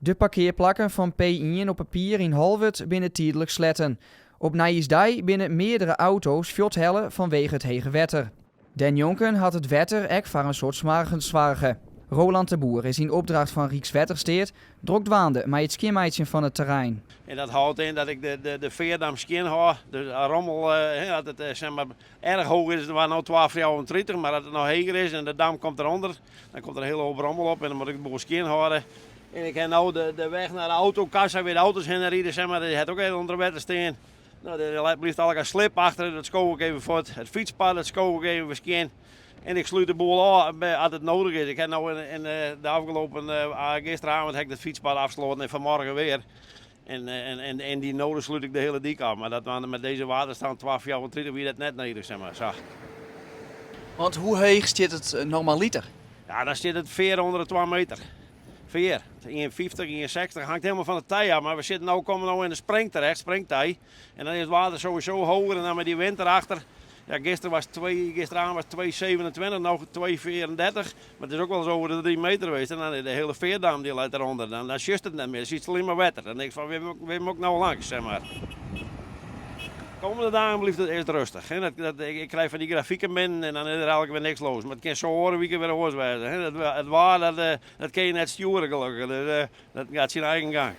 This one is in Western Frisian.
De parkearplakken fan P-ien op 'e pier yn Holwert binne tydlik sletten. Op Nijjiersdei binne meardere auto's fuorthelle fanwege it hege wetter. Dêrnjonken hat it wetter ek foar in soad smoargens soarge. Roland de Boer is yn opdracht fan Rykswettersteat drok dwaande mei it skjinmeitsjen fan it terrein. En dat hâldt yn dat ik de feardam skjin hâld. Dus rommel, as it zeg maar erg hoog is, it waard no 2,34, mar as it noch heger is en de dam komt derûnder, dan komt der in hiele hoop rommel op en dan moat ik de boel skjin hâlde. En ik ha no de weg nei de autokassa wêr't de auto's hinne ride, zeg maar, dy hat ook even ûnder wetter stean. No, der bliuwt allegear slib achter, dat sko ik even fuort. It fytspad, dat sko ik even skjin. En ik slút de boel ôf as it nedich is. Ik ha no yn de afgelopen, gisteravond ha ik it fytspad afsloten en fanmorgen wer. En dy nodig slút ik de hiele dyk ôf. Mar dat, met deze waterstand 2,34 wie dat net nedich, zeg maar. Sa. Want hoe heech stiet it normaliter? Ja, dan stiet it fear ûnder de 2 meter. Fear, 1,50, 1,60, hangt helemaal fan de tij ôf. Mar we sitte no, komme no yn de spring terecht, springtij. En dan is it water sowieso hoger en dan mei dy wyn derachter. Ja, gisteren was 2, gisteravond was 2,27, no 2,34. Mar it is ek wolris oer de 3 meter west. En dan is de hiele feardam dy leit derûnder. Dan sjochst it net mear, dan sjochst allinne mar wetter. Dan tink ik fan, wêr moat ik no langs, zeg maar. De komende dagen bliuwt it earst rêstich. Hè. Ik krij fan dy grafiken binnen en dan is der eigentlik wer niks los. Mar it kin sa oare wike wer oars wêze. Hè. It waar, dat kin je net stjoere gelokkich. Dus dat giet syn eigen gang.